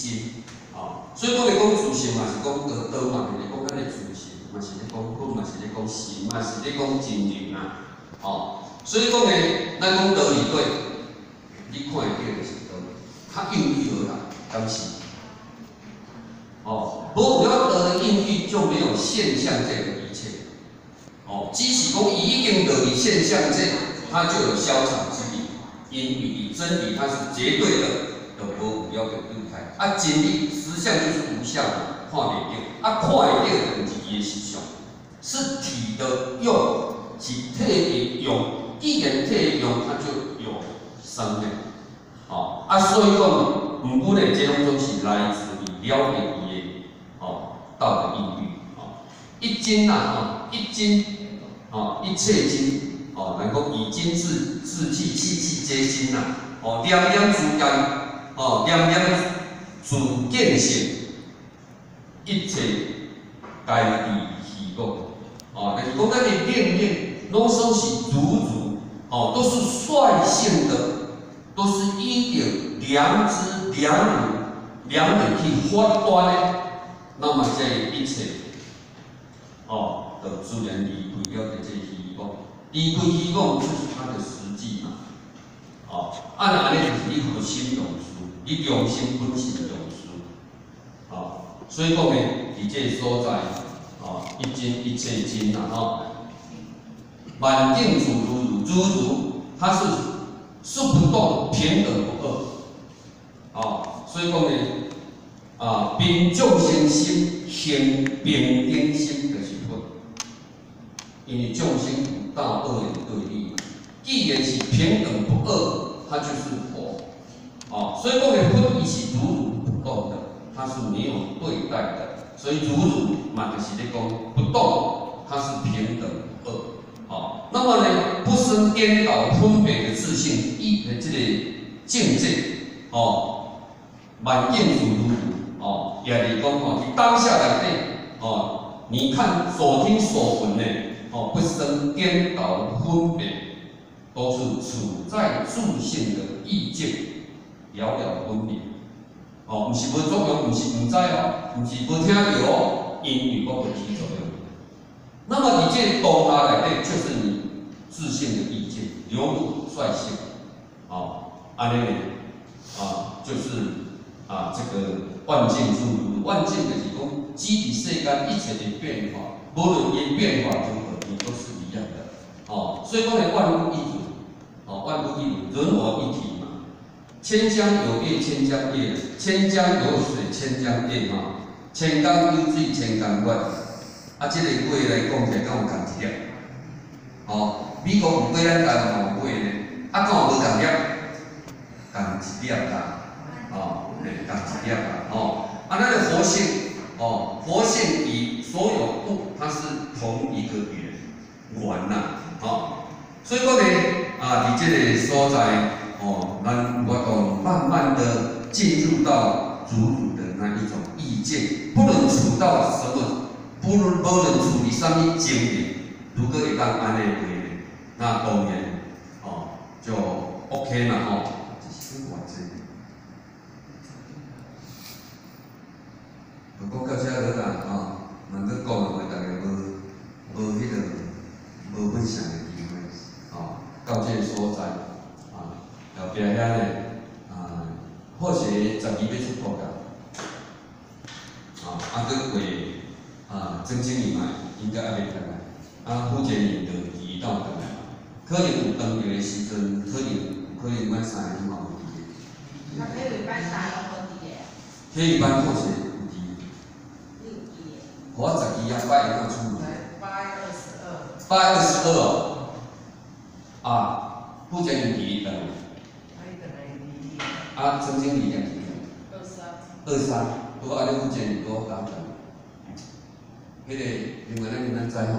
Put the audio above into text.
真，哦，所以講咧講自性嘛是講道，道嘛是咧講咱的自性，嘛是咧講佛，嘛是咧講神，嘛是咧講真理啦，哦，所以講咧，咱講道理對，你看會著就是道，較應喻而來，敢是？哦，無有了道的應喻，就沒有現象界的一切。哦，只是講伊已經落佇現象界，它就有消長之理，因為真理它是絕對的，就無有了個對待。啊，真理實相就是無相，看袂著，啊，看會著就毋是伊的實相，是體的用，是體的用。既然體的用，它就有生的。哦，啊，所以講，毋過咧，這攏總是來自於了別伊的哦道的應喻。哦，一真啦，吼，一真，哦，一切真，哦，咱講以真自自氣，氣氣皆真啦。哦，念念之間，哦，念念自見性，一切皆佇虛妄。哦，就是講咱的念念攏總是如如，哦，都是率性的，都是依著良知、良能、良能去發端的，那麼這一切，哦，就自然離開了這虛妄，離開虛妄就是它的實際嘛。哦，啊，若按呢就是你佛心用事，你良心本性用事，哦，所以講呢，佇這個所在，哦，一真一切真啦，吼，萬境自如如，如如，它是不動，平等不二，哦，所以講呢，啊，貧眾生心行平等心就是佛，因為眾生有大二元對立嘛，既然是平等不二，它就是佛，哦，所以講的佛伊是如如不動的，它是沒有對待的，所以如如嘛就是咧講不動，它是平等不二，哦，那麼呢，不生顛倒分別的自性意的這個境界，哦，萬境自如如，哦，也就是講吼，佇當下內底，哦，你看所聽所聞的，哦，不生顛倒分別，都是處在自性的意境，了了分明。哦，毋是無作用，毋是毋知哦，毋是無聽著哦，因為我無起作用。那麼佇這個當下內底，就是你自性的意境，流露率性，哦，按呢，啊，就是啊，這個萬境自如，萬境就是講，只佇世間一切的變化，無論伊變化如何，你都是一樣的，哦，所以講呢，萬物一體，哦，萬物一體，人我一體嘛。千江有月千江月，千江有水千江月，哈，千江有水千江月。啊，這個話來講起來，敢有仝一粒？哦，美國有過咱台灣嘛有過呢，啊，敢有無仝粒？仝一粒啦，哦，嘿，仝一粒啦，哦，啊，咱的佛性，哦，佛性與所有物，它是同一個源，源呐，哦，所以講呢，啊，佇這個所在，哦，咱有法度慢慢的進入到如如的那一種意境，不論處到什麼，不論無論處佇啥物情形，如果會當按呢話呢，那當然，哦，就 OK 嘛，吼。這是偌濟？就講到這好啦，吼，難閣講的話，大家無無彼個無分享的機會，吼，到這個所在，啊，後壁遐咧，啊，好勢12欲出國啊，啊，啊，閣過啊，曾經理嘛應該猶未轉來，啊，傅杰林就遲到轉來嘛，可能有當著的時陣，可能有可能阮三个嘛無佇個。那體育班三個攏無佇個？體育班好勢有佇。你有記的？予我12啊，拜會當出門。 8月22。 8月22哦。啊，傅杰林佇轉來。啊，曾經理兩幾23。 23，拄按呢傅杰林拄好講轉。彼個另外咱咱知吼。